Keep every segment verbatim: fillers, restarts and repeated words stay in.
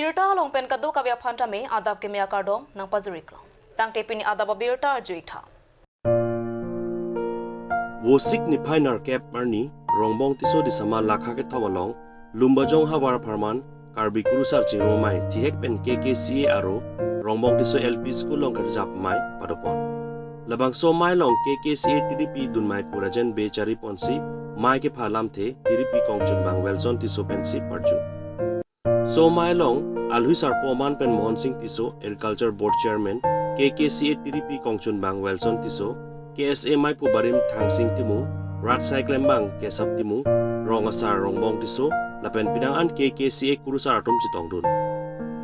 Birta along pen kadokave aphan tame adap keme akardom nangpajir-iklo. Tangte pini adap abirta arju-ik tha. Vosik niphai nerkep arni Rongbong Tisso Disama lakha kethom along Lumbajong havar apharman Karbi Kurusar Chingrum Amei thihek pen K K C A aro Rongbong Tisso L P School along karjap amei padopon. Labangso amei along K K C A T D P dunmai pu Rajen Bey chariponsi amei kepha lamthe T D P kongchunbang Welson Tisso pensi parju. So amei along alhui sarpo aman pen Mohon Sing Tisso, Agriculture Board Chairman, K K C A T D P kongchunbang Welson Tisso, K S A maipu barim Thangsing Timung, rat asai klembang Kesap Timung, rong asar Rongbong Tisso, lapen pinang an K K C A kurusar atum chetongdun.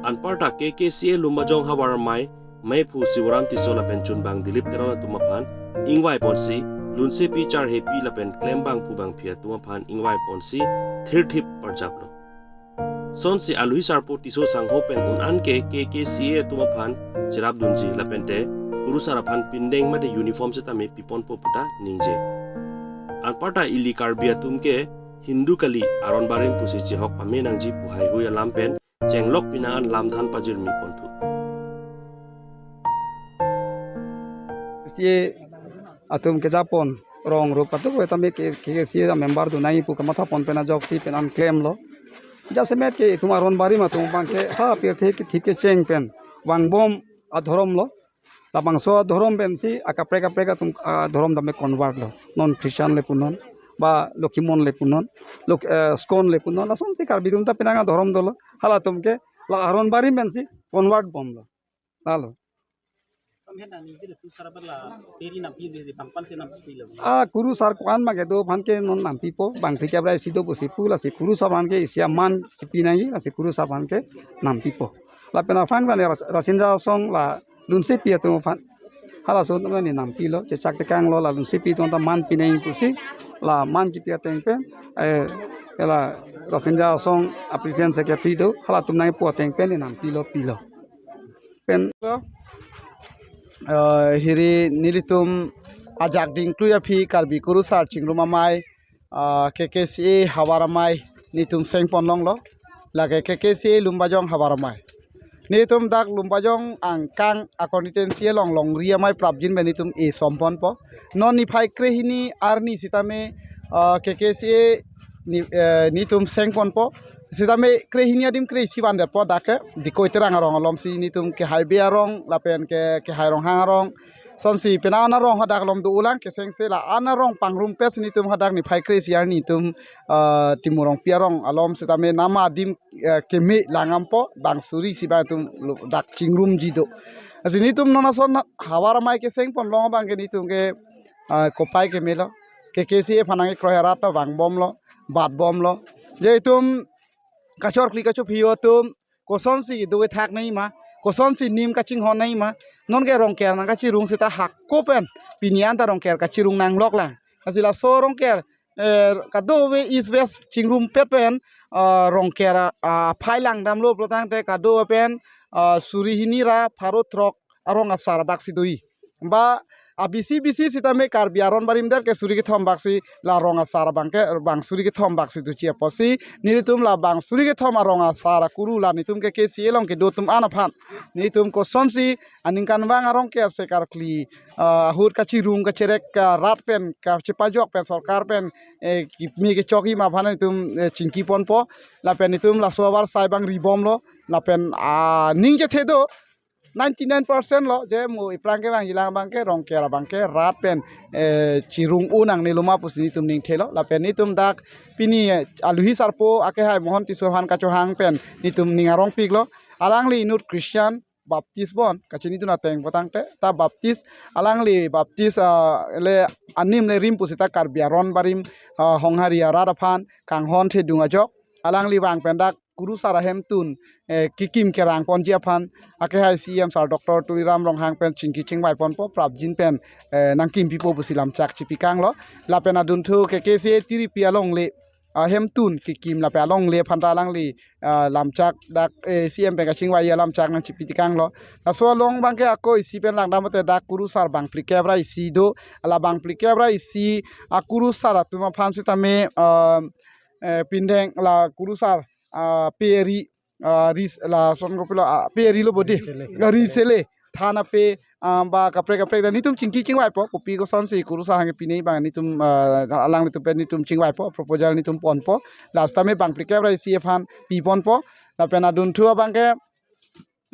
Anparta K K C A Lumbajong havar amei, meiphu Sivoram Tisso lapen chunbang Dilip Teron atum aphan ingvaiponsi lunsepi charhepi lapen klembang phubangphi atum aphan ingvaiponsi thirthip parjaplo. Sonsi alhui sarpo Tisso sangho pen un an ke K K C A atum aphan cherapdunji lapente kurusar aphan pindeng mate uniform setame piponpo puta ningje. Anparta ili Karbi atum ke Hindu kali, aron barim pusi chehok pame nangji pu haihui alam pen chenglok pinang an lamthan pajirmi ponthu. Si atum kejapon rong rup atum tame K K C A member dunai pu kamathapon pen ajoksi pen an klemlo. Jasemet ke itum aron barim atum abangke ha pirthe kethip kecheng pen vangbom adhorom lo. Labangso adhorom pensi akaprek kaprek atum adhorom tame convert lo. Non Christian le punon, ba Lokhimon le punon, Lok, eh, Skon le punon. Lasonsi Karbi atum ta penang adhorom dolo. Halatum ke la aron barim pensi convert bomlo. Lalo. Samhet na ningje le kurusar abala teri nampi le bangpan se nampi lo. Ah, kurusar ko-an ma kedo aphan ke non nampipo, bangphli kep ra isi do pusi pu, lasi kurusar aphan ke isi aman chipi nangji, lasi kurusar aphan ke nampipo. Lapen aphrang tane Ras-, Rasinja Asong la lunsepi atum aphan. Halaso atum ne nampilo, chechak tekanglo, la lunsepi atum ta man pi nangji pusi, la man chipi ateng pen, eh, la Rasinja Asong a president secretary do, halatum nangpu ateng pen ne nampilo pilo. Pen, eh, hiri nelitum ajak dingklui aphi Karbi Kurusar Chingrum Amei, ah, K K C A havar amei netum sengpon longlo. Lake K K C A Lumbajong havar amei. Netum dak Lumbajong angkang a constituency along longri amei prapjin pen netum e somponpo. Non niphai krehini arni sitame, ah, K K C A ne-, eh, netum sengponpo. Sitame krehini adim kre isi vanderpo dak ke Dikoi Terang arong alomsi netum Kehai Bey arong lapen ke Kehai Ronghang arong. Sonsi penang an arong hadak alom do-olang kesengse la an arong pangrumpetsi netum hadak niphai kre isi arni netum, ah, Timung Rongpi arong alom sitame nama adim, eh, keme langampo bang suri si bang netum lo-, dak chingrumji do. Lasi netum non ason havar amei kesengpon long abangke netum ke, ah, kopai kemelo. K K C A aphan nangkekroi arat ta vangbomlo, batbomlo. Je itum kachorkli kachophi atum kosonsi dovethak nangji ma, kosonsi nim kachinghon nangji ma, nonke Rongker nangkachirung seta hako pen pini an ta Rongker kachirung nangloklang. Lasi laso Rongker, eh, kadokave East West chingrumpet pen, ah, Rongker, ah, aphai langdamlo pulotangte kadokave pen, ah, suri hini ra pharo throk arong asar baksi doji. Ba a B C B C sitame Karbi aron barim det ke suri kethom baksi la rong asar abangke bang suri kethom baksi doji apotsi netum la bang suri kethom arong asar akuru la netum K K C A along kedo atum an aphan netum kosonsi aningkanvang a Rongker se karkli, ah, ahut kachirung kacherek, ah, rat pen kachepajok pen sorkar pen, eh, keme kechokji ma aphan netum, eh, chingkiponpo lapen netum laso avarsai bang ribomlo lapen, ah, ning chethe do ninety-nine percent lo je mo iphrang kevangjilang abangke Rongker abangke rat pen, eh, chirung-un nangnelo ma pusi netum ningthelo lapen netum dak pini, eh, alhui sarpo akehai Mohon Tisso aphan kachohang pen netum ning arongpiklo. Alangli inut Christian Baptist bon kachinidun ateng pulotangte ta Baptist, alangli Baptist, ah, le anim le rim pusita Karbi aron barim, ah, honghari arat aphan kanghon thedung ajok alangli vang pen dak kurusar ahemtun, eh, kekim kerangponji aphan akehai C E M sir Doctor Tuliram Ronghang pen chingki chingvaiponpo prapjin pen, eh, nangkimpipo pusi lamchak chipikanglo. Lapen adunthu K K C A T D P alongle ahemtun kekim lapen alongle aphan ta alangli, ah, lamchak dak, eh, C E M pen kachingvai alamchak nangchipitikanglo. Laso along abangke ako isi pen langdam mate dak kurusar bang phlikep ra isi do, la bang phlikep ra isi akurusar atum aphan sitame, ah, eh, pindeng la kurusar, ah, peri ah, ris-, lason kopilo, ah, pe rilo bodi. Risele. Ah, risele. Than ape, ah, ba kaprek kaprek ta netum chingki chingvaipo, kopi kosonsi kurusar hangke pine abang netum, ah, alanglitum pen netum chingvaipo, proposal netum ponpo. Last time bang phlikep ra isi aphan piponpo. Lapen adunthu abangke,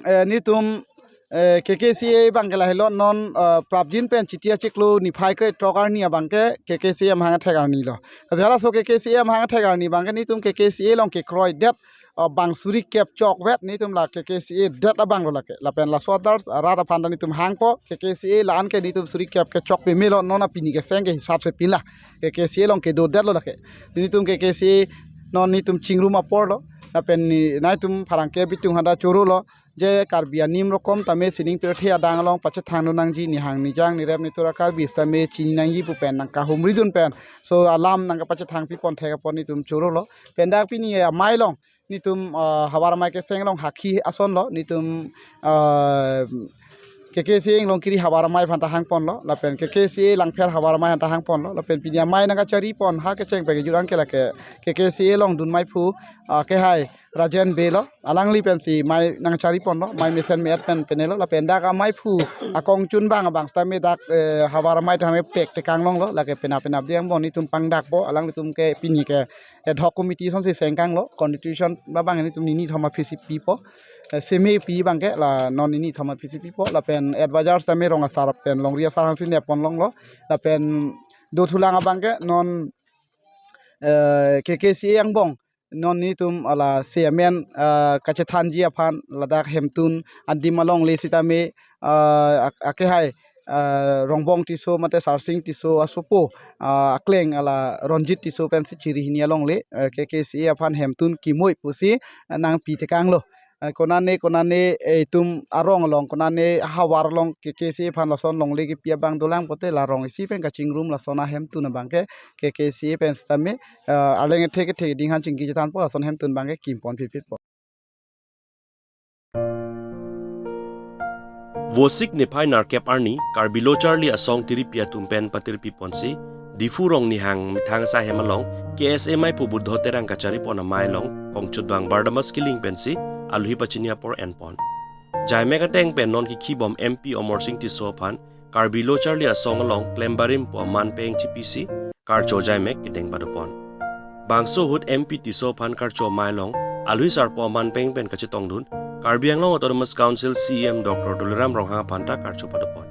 eh, netum, eh, K K C A abangke lahelo non, eh, prapjin pen Chiti achiklo niphai krethrok arni abangke K K C A amahang athek arni lo. Kasi halaso K K C A amahang athek arni abangke netum K K C A along kekroidet, eh, bang suri kep chokvet netum la K K C A det abang lo lake. Lapen laso others, eh, rat aphan ta netum hangpo K K C A la-an ke netum suri kep kechok pemelo non apini keseng ke hisap se pin la. K K C A along kedodet lo lake. Netum K K C A non netum chingrum apor lo. Lapen ne nangtum pherangke bitung hada choro lo. Je Karbi anim rokom tame sining pirthe adang along pachethang dun nangji, nihang nijang nirep nitur a-Karbi sitame chini nangji pu pen nangkahumri dun pen. So alam nangkapachethang pipon thek apot netum choro lo. Pen dak pini amei along netum, ah, havar amei keseng along hakhi ason lo, netum, ah, K K C A Inglongkiri havar amei aphan ta hangpon lo, lapen K K C A Langpher havar amei aphan ta hangpon lo, lapen pini amei nangkachari pon ha kecheng pen kejut abangke lake K K C A along dun meiphu, ah, kehai Rajen Bey lo, alangli pensi mei nangchari pon lo, mei mesen me-et pen pene lo, lapen dak ameiphu akongchun bang abang sitame dak, eh, havar amei tame pek tekang long lo, lake penap penapdi angbong netum pangdakpo, alanglitum ke pini ke ad hoc committee asonsi sengkang lo, constitution abang netum nini thom aphisi pipo, eh, seme pi abangke la non nini thom aphisi pipo, lapen advisor sitame rong asar pen longri asar hangsi nepon long lo, lapen dothulang abangke non, eh, K K C A angbong non netum hala chairman, ah, kachethanji aphan ladak hemtun adim alongle sitame, ah, ak-, akehai, ah, Rongbong Tisso mate Sarsing Tisso asopo, ah, akleng hala Ronjit Tisso pensi chiri hini alongle, eh, K K C A aphan hemtun kimoi pusi, ah, nangpi tekang lo. Eh, konane, konane, eh, itum arong along, konane havar along K K C A aphan lason longle kipi abang dolang pote la rong isi pen kachingrum lason ahemtun abangke K K C A pen sitame, eh, arleng ethe kethe ding aphan chingki chethanpo, lason hemtun abangke kimpon phitphitpo. Vosik niphai nerkep arni Karbi Lo Charli Asong tiripi atum pen patirpi ponsi Diphu Rong Nihang methang asai hem along K S A meiphu Buddho Terang kachari pon amei along kongchutbang Bardamas Killing pensi aluhi pachini apor enpon. Jaimek ateng pen non kikhibom M P Amarsing Tisso aphan Karbi Lo Charli Asong along klembarim pu aman peng chipisi karcho jaimek kedeng padopon. Bangso ahut M P Tisso aphan karcho amei along aluhi sarpo aman peng pen kachetongdun Karbi Anglong Autonomous Council C E M Doctor Tuliram Ronghang aphan ta karcho padopon.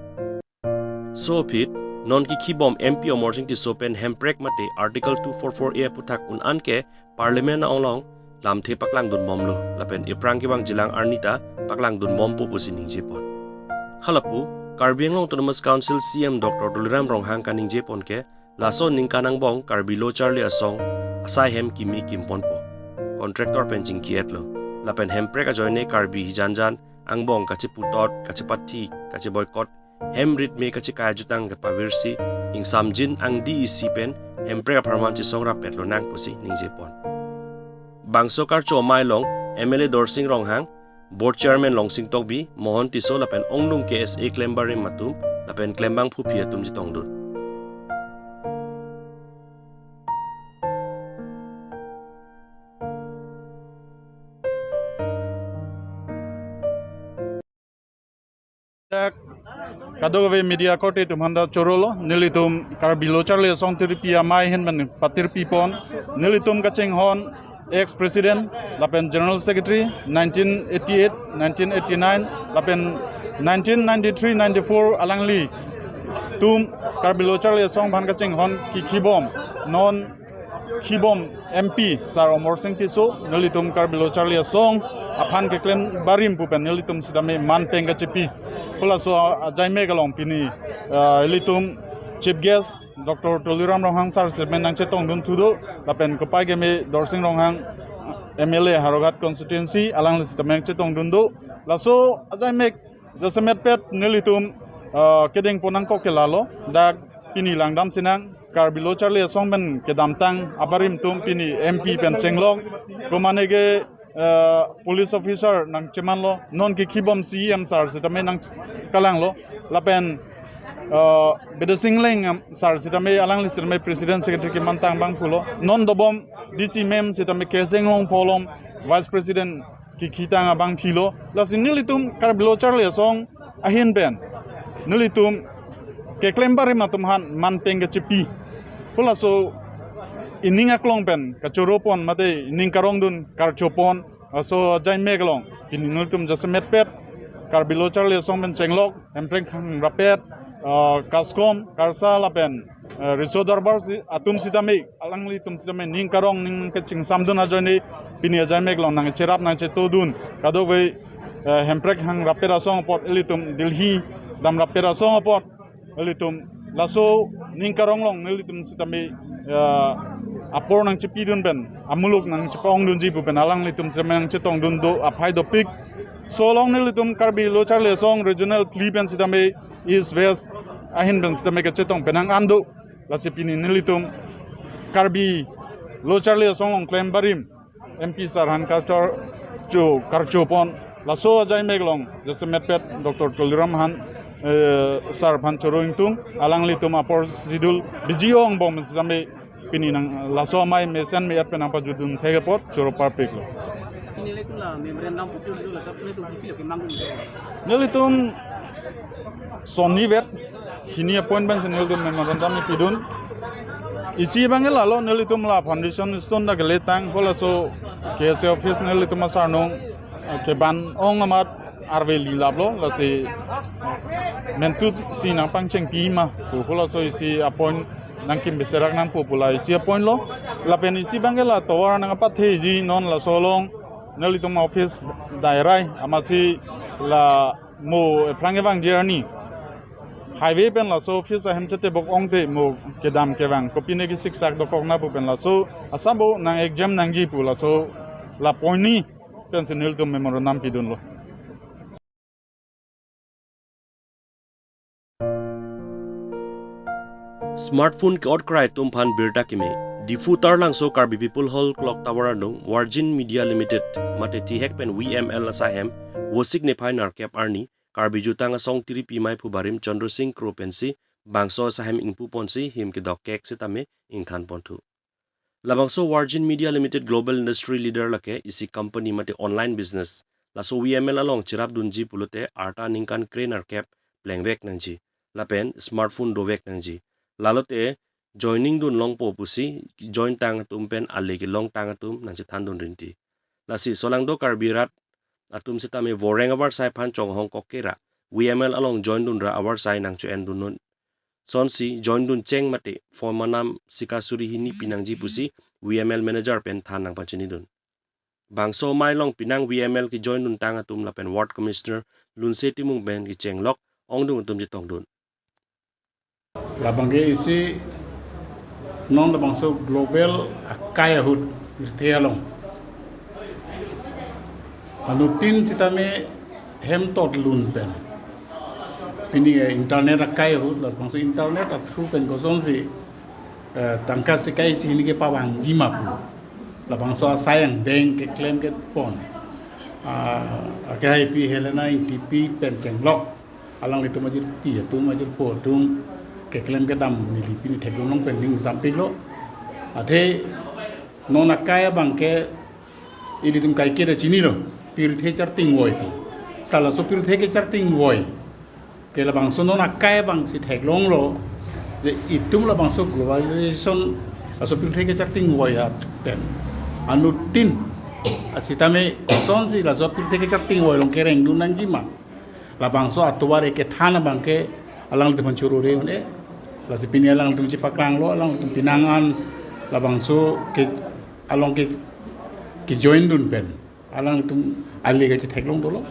So aphi non kikhibom M P Amarsing Tisso pen hemprek mate Article two four four A aphuthak un-an ke Parliament along lamthe paklangdun bomlo, lapen iphrang kevang jilang arni ta paklangdun bompo pusi ningjepon. Halapu Karbi Anglong Autonomous Council C E M Doctor Tuliram Ronghang kaningje pon ke laso aningkan angbong Karbi Lo Charli Asong asai hem kimi kimponpo. Contractor pen chingki-etlo. Lapen hemprek ajoine Karbi hijanjan angbong kacheputot, kachepathi, kacheboycott, hem rit me kachekai ajutang kepavirsi, ingsamjin angdi isi pen hemprek apharman chesong rapet lonang pusi ningjepon. Bangso karcho amei along M L A Dorsing Ronghang, Board Chairman Longsing Tokbi, Mohon Tisso lapen ongnung K S A klembarim atum lapen klembangphuphi atum chetongdun. Dak kadokave media korte atum aphanta chorolo, nelitum Karbi Lo Charli Asong tiripi amei ahin pen patirpi pon, nelitum kachinghon ex president lapen general secretary nineteen eighty-eight, nineteen eighty-nine lapen nineteen ninety-three ninety-four alanglitum Karbi Lo Charli Asong aphan kachinghon kikhibom non khibom M P Sir Amarsing Tisso, nelitum Karbi Lo Charli Asong aphan keklem barim pu pen nelitum sitame man peng kachepi. Halaso ajaimek along pini, ah, ilitum chief guest Doctor Tuliram Ronghang sir sitame nangchetongdun thudo, lapen kopai keme Dorsing Ronghang M L A Howraghat constituency alangli sitame nangchetongdun do. Laso ajaimek jasemet pet nelitum, ah, kedeng pon nangkok ke lalo, dak pini langdam sinang Karbi Lo Charli Asong pen kedamtang abarim atum pini M P pen chenglok, komane ke, ah, police officer nangchemanlo, non kikhibom C E M sir sitame nangkalanglo, lapen, ah, Bidya Sing Engleng, um, sir sitame alangli sitame president secretary kemantang abang pulo, non dobom D C ma'am sitame K S A Inglongpho along vice president kikhi tang abang philo. Lasi nelitum Karbi Lo Charli Asong ahin pen nelitum keklem barim atum aphan manpeng kachipi. Halaso ining aklong pen kachoro pon mate ining karong dun karcho pon aso ajai mek along pini nelitum jasemet pet Karbi Lo Charli Asong pen chenglok Hemprek Hangrapet, ah, KASCOM, KARSA lapen, ah, Riso Darbar si, atum sitame, alanglitum sitame, ning karong ning kachingsam dun ajoine, pini ajai mek along nangcherap nangcheto dun, kadokave, eh, Hemprek Hangrapet Asong apot, ilitum Delhi damrapet asong apot, ilitum laso ning karong along, ilitum sitame, eh, apor nangchepi dun pen, amuluk nangchepa-ong dunji pu pen, alanglitum sitame nangchetong dun do, aphai dopik, so along nelitum Karbi Lo Charli Asong regional phli pen sitame East West ahin pen sitame kachetong penang an do. Lasi pini nelitum Karbi Lo Charli Asong along klem barim M P sir aphan karcho cho karcho pon. Laso ajai mek along jasemet pet Doctor Tuliram aphan, eh, sir aphan choro ingtung, alanglitum apor schedule biji ong bom sitame pini nang laso amei mesen me-et pen nangpajut dun thek apot choro parpik lo. Pini nelitum la memorandum putu dulu la, tapi nelitum kipi lo kemang dulu. Nelitum sonni vet hini appointment si nelitum memorandum ni pidun. Isi abang ke lalo nelitum la foundation stone ta keletang, halaso K S A office nelitum asarnung, eh, keban ong amat arve lilap lo, lasi mentu si nangpangchengpi ma pu, halaso isi appoint nangkim beserak nang pu pu la isi appoint lo. Lapen isi abang ke la tovar nangpatheji non laso along nelitum office dairai amatsi la mo eplang kevang jirni highway pen laso office ahem chetebok ongte mo kedam kevang kopine kesiksak dokok na pu pen laso asam bo nang exam nangji pu laso la point ni pensi nelitum memorandum pidun lo. Smartphone ke-ot krai atum aphan birta keme. Diphu Taralangso Karbi People Hall Clock Tower anung Virgin Media Limited mate T-Hek pen V M L asai ahem Vosik niphai nerkep arni Karbi Jutang Asong Tiripi Maiphu barim Chandra Singh Kro pensi bangso asai ahem ingpu ponsi him kedok kek sitame ingthan ponthu. Labangso Virgin Media Limited global industry leader lake isi company mate online business. Laso V M L along cherap dunji pulote arta ningkan kre nerkep plengvek nangji. Lapen smartphone dovek nangji. Lalote joining dun longpo pusi join tang atum pen ale kelong tang atum nangchethan dun rinti. Lasi solangdo Karbi rat atum sitame voreng avarsai aphan chonghong kokke ra V M L along join dun ra avarsai nangcho-en dun non. Sonsi join dun cheng mate form manam sika suri hini pinangji pusi V M L manager pen than nangpachini dun. Bangso amei along pinang V M L kejoin dun tang atum lapen ward commissioner Lunse Timung pen kechenglok ongdung atum chetong dun. Labang ke isi non labangso global akai ahut pirthe along anuttin sitame hem tot lun pen pini, eh, internet akai ahut, labangso internet a through pen kosonsi, eh, tangka sekai isi hini kepavangji ma pu labangso asai angdeng keklem kepon, ah, akehaipi Helena Ingtipi pen chenglok alanglitum ajirpi atum ajirpo atum keklem kedam neli pini theklong pen ning sampik lo. Athe non akai abang ke ilitum kaike ta chinilo, pirthe charting voi pu. Seta laso pirthe kecharting voi ke labangso non akai abang si theklonglo je itum labangso globalization laso pirthe kecharting voi atum pen anuttin asitame kosonsi laso pirthe kecharting voi along kereng dun nangji ma. Labangso atovar kethan abang ke alanglitum aphan choro re un-e. Lasi pini alanglitum chepaklanglo, alanglitum pinang an labangso ke along ke kejoin dun pen alanglitum ale kachetheklong dolo.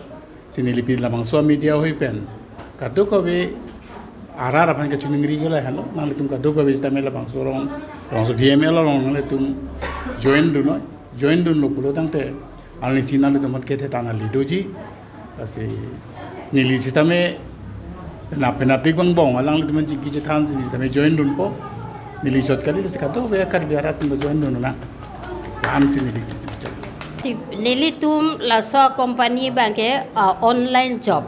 Si neli pini labangso media ahui pen kadokave arat aphan kachiningri ke lahelo, nanglitum kadokave sitame labangso along, labangso V M L along nanglitum join dunlo, join dunlo pulo tangte alangli si nanglitum aphan kethe tana le doji. Lasi neli sitame penap penapdik vangbom alanglitum chingki chethan si neli tame join dunpo. Neli chot kali, lasi kadokave Karbi arat atum join dun nang. Lam si neli chot. Chi-, nelitum laso company abang ke, ah, online job.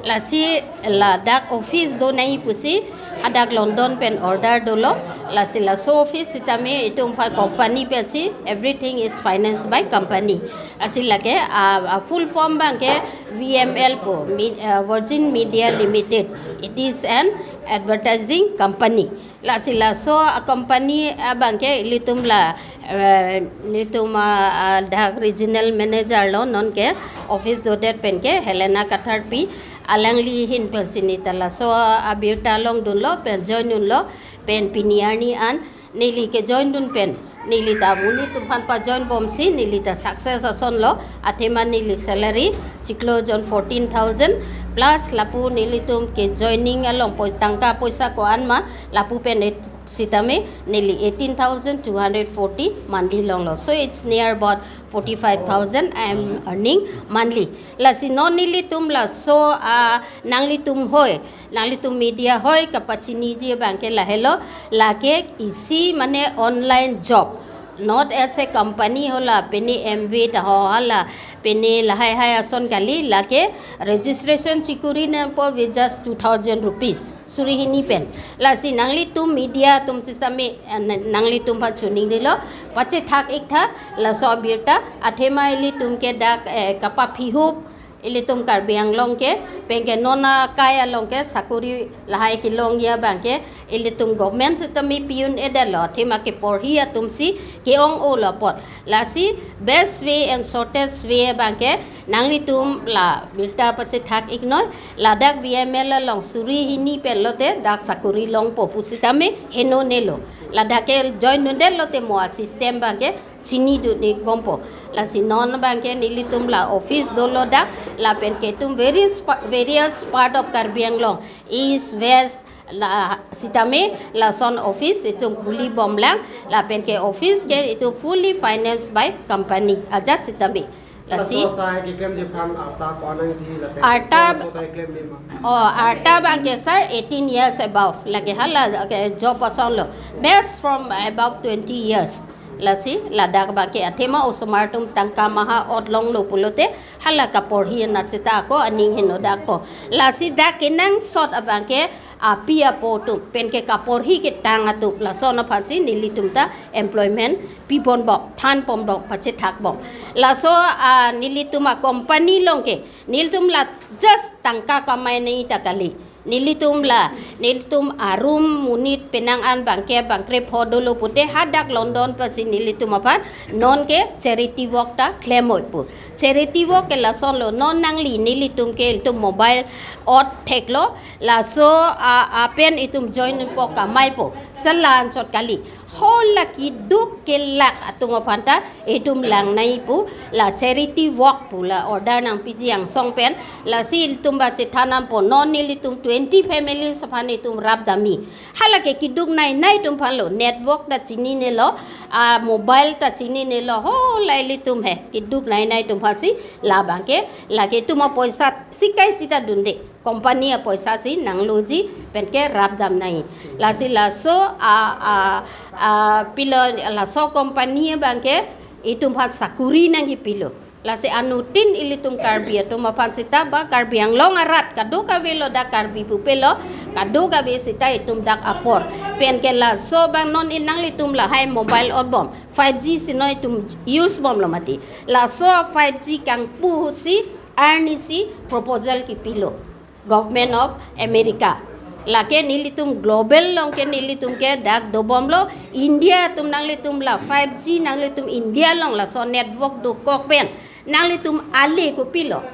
Lasi ladak office do nangji pusi Adak London pen order dolo, lasi laso office sitame itum aphan company pensi, everything is financed by company. Lasi lake, ah, ah, full form abangke V M L pu, Mi-, ah, Virgin Media Limited. It is an advertising company. Lasi laso a company abangke ilitum la, eh, nelitum, ah, ah, dak regional manager lo, nonke office dodet penke Helena Katharpi, alangli ahin pensi neli ta laso abirta longdunlo pen join dunlo pen pini arni an neli ke join dun pen neli ta monit atum aphan pa join bomsi neli ta success asonlo. Athema neli salary chiklo jon fourteen thousand plus lapu nelitum ke joining along poi tangka poisa ko-an ma lapu pen et-, sitame neli eighteen thousand two hundred forty monthly longlo. So it's near about forty-five thousand I am earning monthly. Lasi non nelitum laso, ah, nanglitum hoi, nanglitum media hoi kapachiniji abangke lahelo, lake isi mane online job. Not as a company hala pene M V ta ho hala pene lahai hai ason kali, lake registration chikuri nangpo with just two thousand rupees. Suri hini pen. Lasi nanglitum media atum sitame, eh, na-, nanglitum aphan choningrilo, pachethak iktha laso abirta, athema ilitum ke dak, eh, kapaphihup, ilitum Karbi Anglong ke, penke non akai along ke sakuri lahai kelongji abangke, ilitum government sitame pi-un-edetlo, athema keporhi atumsi ke-ong-olo apot. Lasi best way and shortest way abangke, nanglitum la birta pachethak iknoi, ladak V M L along suri hini pen lote dak sakuri longpo pusitame henonelo. Ladak ke join dundet lote mo a-system abangke chinidun ik bompo. Lasi non abangke nelitum la office dolo dak, lapen ke itum various pa-, various part of Karbi Anglong, East, West, la sitame lason office itum khuli bomlang, lapen ke office ke itum fully financed by company ajat sitame. Lasi laso asai keklemji aphan arta ko-an nangji lapen arta, laso asai keklemji ma? Oh, arta abangke sir eighteen years above. Lake hala ke job asonlo. Best from above twenty years. Lasi ladak abangke athema osomar atum tangka maha ot longlo pulote hala kaporhi anat sita ako aning henodakpo. Lasi dak kenangsot abangke api apo atum penke kaporhi ketang atum lason aphansi nelitum ta employment pibom bom, thanbom bom, pachethak bom. Laso, ah, nelitum a company along ke nelitum la just tangka kamai nangji ta kali. Nelitum la, nelitum a room monit penang an bangke bangkrepho dolo pute hadak London pensi nelitum aphan nonke charity work ta klemoi pu. Charity work ke lasonlo, non nangli nelitum ke itum mobile ot theklo, laso a, apen itum join po kamaipo, selan chot kali. Hala keduk kelak atum aphan ta itum lang nangji pu, la charity work pu la order nangpiji angsong pen, lasi itum ba chethan dampo, non nelitum twenty families aphan itum rap damji. Hala ke keduk nai nai atum aphanlo, network ta chininelo, a mobile ta chininelo, hala ilitum he, keduk nai nai atum aphansi, labangke, lake itum apoisa sikai sita dunde. Company apoisasi nangloji penke rap dam nangji. Lasi laso a, a, a, pilo laso company abangke itum aphan sakuri nangkepilo. Lasi anuttin ilitum Karbi atum aphan sita ba Karbi Anglong arat kadokave lo dak Karbi pupelo, kadokave sita itum dak apor. Penke laso abang non in nanglitum lahai mobile otbom. Five G si non itum use bomlo mati. Laso five G kangpu ahutsi arnisi proposal kepilo Government of America. Lake nelitum global along ke nelitum ke dak dobomlo, India atum nanglitum la five G nanglitum India along laso network dokok pen nanglitum ale kopilo.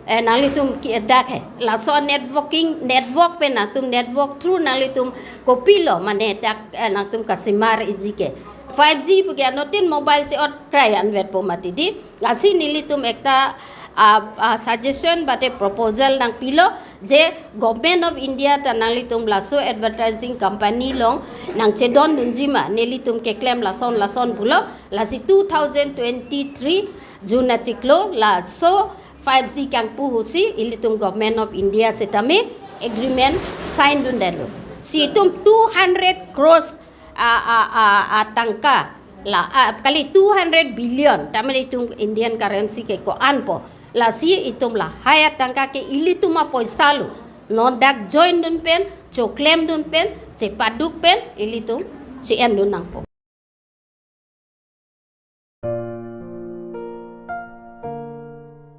Eh, nanglitum ke dak he. Laso networking, network pen nangtum network through nanglitum kopilo mane dak, eh, nangtum kasimar iji ke. Five G puke anuttin mobile si ot krai anvetpo mati di. Lasi nelitum ekta, ah, ah, suggestion bate proposal nangpilo je Government of India ta nanglitum laso advertising company along nangchedondunji ma, nelitum keklem lason lason pulo, lasi two thousand twenty-three June achiklo laso five G kangpu ahutsi ilitum Government of India sitame agreement sign dundetlo. Si itum two hundred crores a, a, a, a tangka la, a, kali two hundred billion, tamane itum Indian currency ke ko-anpo. Lasi itum lahai atangka ke ilitum apoisalo. Non dak join dun pen, choklem dun pen, chepaduk pen, ilitum che-en dun nangpo.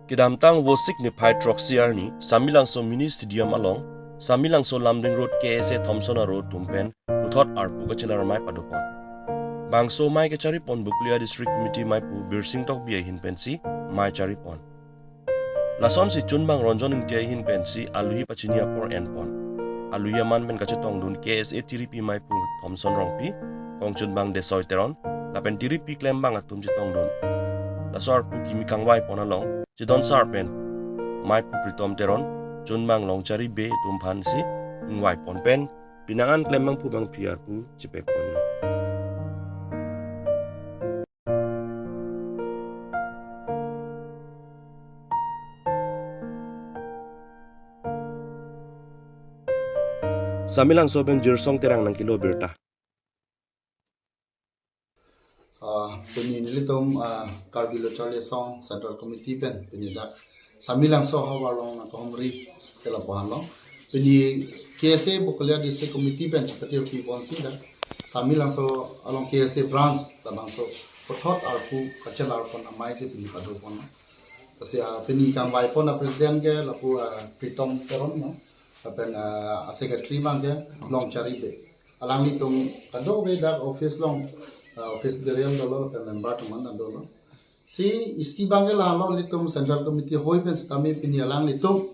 Kedamtang Vosik niphai throksi arni, Samelangso Mini Stadium along, Samelangso Lumding Road K S A Thomson aro atum pen puthot arpu kachelar amei padopon. Bangso amei kacharipon Bokolia District Committee meiphu Birsing Tokbi ahin pensi amei charipon. Lasonsi chunbang Ronjon Ingti ahin pensi aluhi pachini apor enpon. Aluhi aman pen kachetongdun K S A tiripi meiphu Thomson Rongpi, kongchunbang Desoi Teron, lapen tiripi klembang atum chetongdun. Laso arpu kimi kangvaipon along, chedon sar pen meiphu Pritom Teron, chunbang Longchari Bey atum aphansi ingvaipon pen, penang an klembangphu bangphi arpu chepekponlo. Samelangso pen Jirsong Terang nangkelo birta. Ah, pini nelitum, ah, Karbi Locharli Asong Central Committee pen pini dak Samelangso ahavar along nangkahumri ke lapu-an lo. Pini K S A Bokolia District Committee pen chepatiri ponsi dak Samelangso along K S A branch labangso puthot arpu kachelarpon amei si pini padopon. Lasi, ah, pini kangvaipon a-president ke lapu, ah, Pritom Teron lo. Lapen, ah, a-secretary abang ke Longchari Bey. Alanglitum kadokave dak office along, ah, office bearer dolo, lapen member atum an dolo. Si isi abang ke lalo, ilitum Central Committee hoi pen sitame pini alanglitum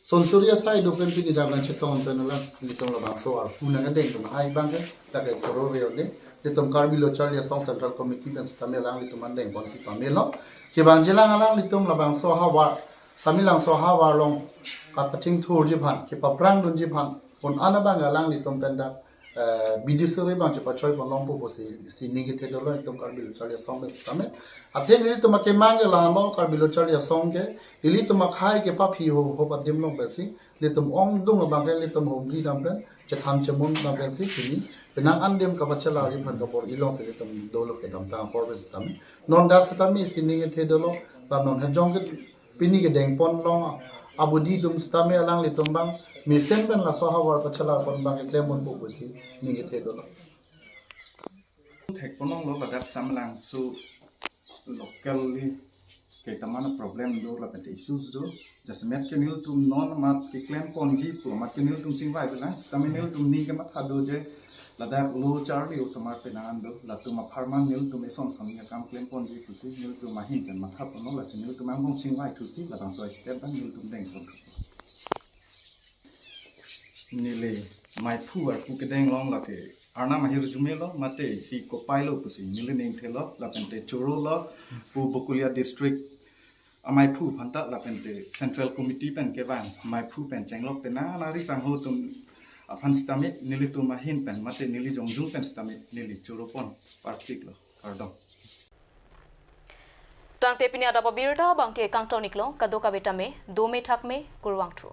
sonsuri asai do pen pini dak nangchetong pen alanglitum labangso arpu nangkedeng pen hai abang ke dak ke choro re ode. Ilitum Karbi Locharli Asong Central Committee pen sitame alanglitum an dengpon kipamelo. Kevangjilang alanglitum labangso ahavar, Samelangso ahavar along kapachingthur ji aphan, kepaprang dun ji aphan, pon ana abang alanglitum pen dak, eh, bidi suri abang chepachoi pon longpo pusi, si ning kethe dolo ilitum Karbi Locharli Asong pen sitame. Athe nelitum akemang ke lalo Karbi Locharli Asong ke, ilitum akhei kepaphi ho, ho adim along pensi, ilitum ongdung abang ke ilitum humri dam pen, chethan chemun dam pensi, pini, penang an adim kapachelar ji aphan kabor-i alongsi ilitum dolo kedamtang apor pen sitame. Non dak sitame si ning kethe dolo, ba non hejong ke pini kedengpon along abidi atum sitame alanglitum abang mesen pen laso ahavar kachelarpon abang keklem ponpo pusi ning kethe dolo. Thekponlonglo ladak Samelangso locally ketamana problem do lapen te issues do. Jasemet ke nelitum non amat keklem ponji pu amat ke nelitum chingvaivelang, sitame nelitum ning kematha do je ladak Locharli osomar penang an do, latum apharman nelitum eson son akam klem ponji pusi nelitum ahin pen mathaponlo, lasi nelitum angbong chingvaithusi labangso step abang nelitum dengpon. Neli meiphu arpu kedeng along lake Arnam ahirjume lo, mate isi kopai lo pusi neli ning thelo, lapen te choro lo, pu Bokolia District ameiphu aphanta lapen te Central Committee pen kevang meiphu pen chenglok penang nari sangho atum aphan sitame nelitum ahin pen mate neli jongjung pen sitame neli choropon parchiklo. Kardom. Tangte pini adap abirta abang ke kangton-iklo, kadokave tame dome thakme, kurvangthu.